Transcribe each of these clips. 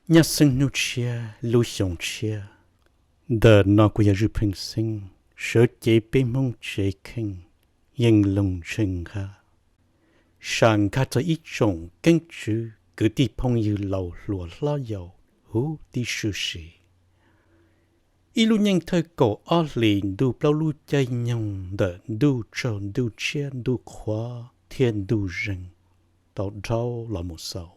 Nyaj xeeb hnub tshiab lub xyoo tshiab, ntawm no kuv yog Zwj Pheej Xeeb sawv cev peb Hmoob tsev kheej Yeej Loog Tsheej Nqab, sam nkag txog ib tsoom keeb tswv kwv tij phooj ywg laus hluas hlob yau huv tib sub si. Ib lub nyeej thawj kaum ob hlis ntuj plaub lub caij nyoog ntawm ntuj tsaus ntuj tshiab ntuj qhuav thiab ntuj zeeg tau dhau los mus xaus.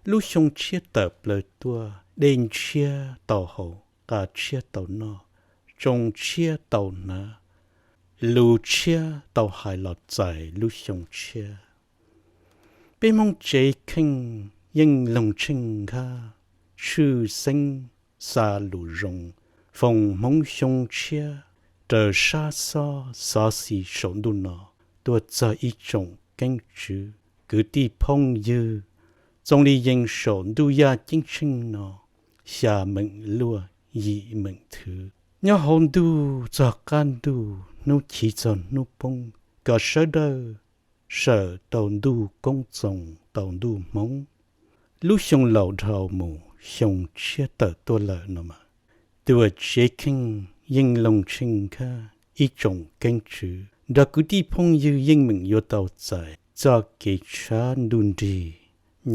Lub xyoo tshiab tawm plaws tuaj, dej ntshiab tau haus, qa tshiab tau noj, tsoos tshiab tau hnav, lus tshiab tau hais los txais lub xyoo tshiab. Peb Hmoob tsev kheej Yeej Loog Tsheej Nqab tshwj xeeb xa lus zoo foom hmoov xyoo tshiab raws sab xob xov xis saum ntuj no tuaj txog ib tsoom keeb tswv kwv tij phooj ywg txoos li yees saum ntuj yaj ceeb tsheej no xya meem luaj yim meem thwv. Nyob hauv ntuj txog qab ntuj, hnub chiv txog hnub poob, kom sawv daws sawm tau ntuj koob txoos tau ntuj hmoov. Lub xyoo laus dhau mus, xyoo tshiab tawm tuaj lawm no mas, tuam tsev kheej Yeej Loog Tsheej Nqab ib tsoom keeb tswv nrog kwv tij phooj ywg yeej meem yuav tau txais txoj kev tshav ntuj nrig,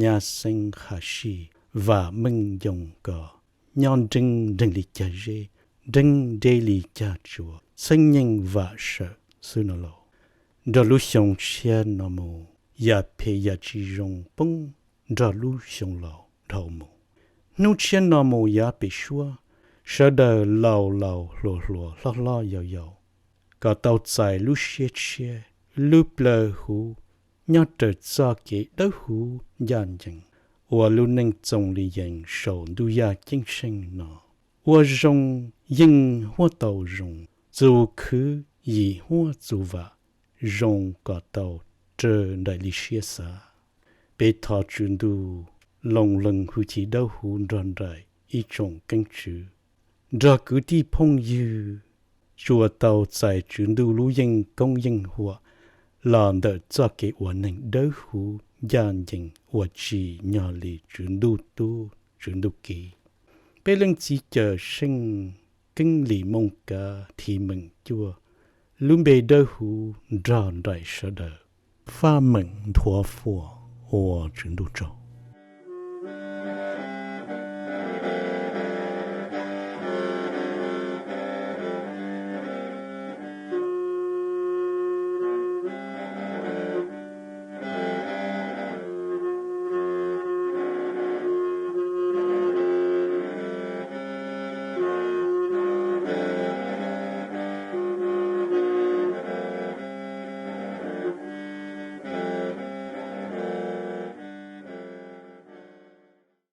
nyaj xeeb hav sij, vam meej yoo kos, nyob nreeb nreeg li cag zeb, nreeb deb li cag tsuas, txheeb nyeej vam sawm xwb no lauj. Nrog lub xyoo tshiab no mus, yam phem yam tsis zoo poob nrog lub xyoo laus dhau mus. Hnub tshiab no mus yav pem suab, sawv daws laus laus hluas hluas hlob hlob yau yau, kom tau txais lub siab tshiab, lub plawv huv, nyob raws txoj kev dawb huv ncaj ncees, ua lub neej txoos li yees saum ntuj yaj ceeb tsheej no. Ua zoo yeej huab tau zoo, txus khwv yim huab txus vam, zoo kom tau raws nraim li siab xav. Peb thov Tswv Ntuj loo lees hwj chim dawb huv nrog nraim ib tsoom keeb tswv, nrog kwv tij phooj ywg tsuas tau txais Tswv Ntuj lub yeej koob yeej huam los ntawm txoj kev ua neeg dawb huv ncaj ncees uas tsim nyog li Tswv Ntuj Tub Tswv Ntuj Ki. Peb Leej Txiv Cawm Seej Keeb Lis Mooj Kav Thim Meem Cuaj lub npe dawb huv nrog nraim sawv daws. Faj Meem Nthuav Fuam ua Tswv Ntuj tsaug.